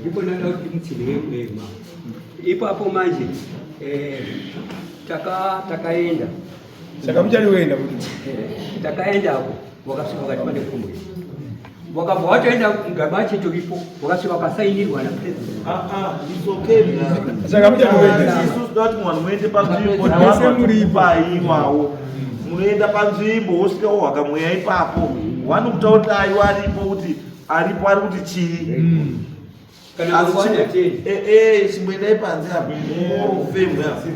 Ndipo ndada kuti mutsinhire mama. Ipapo manje eh, taka takaenda. Saka muchari kuenda kuti? Takaendako wakasvika vakati pane pfumbu iyi. Wakabva watoenda mugaba achitoripo wakasvika wakasainirwa napresident. Ah, ah, it's okay. Saka muchari kuenda? Isusu toda kuti vanhu muende panzvimbo nevanhu vatiripai iwawo. Munoenda panzvimbo wosvika wohwaka mweya ipapo. Wanokutaurira aiwa aripo kuti aripo ari kuti chii. Kana Asi mangwana chimbo- teni. Eh, eh, chimboendai panze apo. Mofemwe apo.